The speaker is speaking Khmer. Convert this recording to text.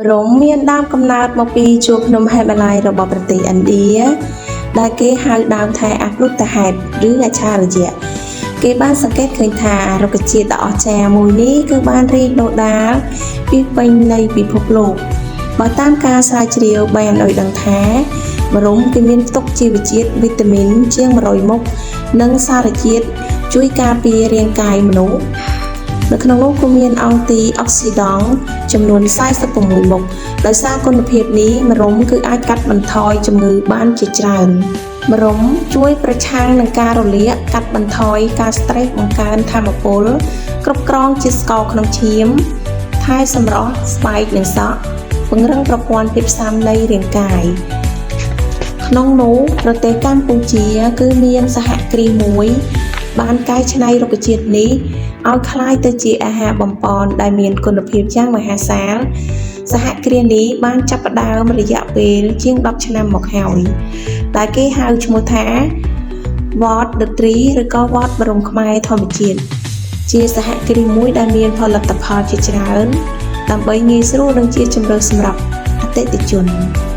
ម្រុំមានដើមកំណើតមកពីជួរភ្នំហេម៉ាឡាយរបស់ប្រទេសឥណ្ឌាដែលគេហៅដើមថាអាព្រុតហេតឬអច្ឆរិយៈគេបានសង្កេតឃើញថារុក្ខជាតិដ៏អស្ចារ្យមួយនេះគឺបានរីកដុះដាលពីពេញនៃពិភពលោកបើតាមការស្រាវជ្រាវបានឲ្យដឹងថាម្រុំគឺមានផ្ទុកជីវជាតិវីតាមីនជាង100មុខនិងសារជាតិជួយការពាររាងកាយមនុស្ស នៅក្នុងនោះក៏មានអង់ទីអុកស៊ីដង់ចំនួន46មុខដោយសារគុណភាពនេះម្រុំគឺអាចកាត់បន្ថយជំងឺបានជាច្រើនម្រុំជួយប្រឆាំងនឹងការរលាកកាត់បន្ថយការស្ត្រេសបង្កើនថាមពលគ្រប់គ្រងជាតិស្ករក្នុងឈាមថែសម្រស់ស្បែកនិងសក់ពង្រឹងប្រព័ន្ធភាពស៊ាំនៃរាងកាយ ក្នុងនោះប្រទេសកម្ពុជាគឺមានសហគ្រាសមួយ បានកែច្នៃរុក្ខជាតិនេះឲ្យក្លាយទៅជាអាហារបំប៉នដែលមានគុណភាពយ៉ាងមហាសាលសហគ្រាសនេះបានចាប់ផ្ដើមរយៈពេលជាង10ឆ្នាំមកហើយដែលគេហៅឈ្មោះថា What the Tree ឬក៏ What បរមខ្មែរធម្មជាតិជាសហគ្រាសមួយដែលមានផលិតផលជាច្រើន ដើម្បីងាយស្រួលនិងជាជម្រើសសម្រាប់អតិថិជន។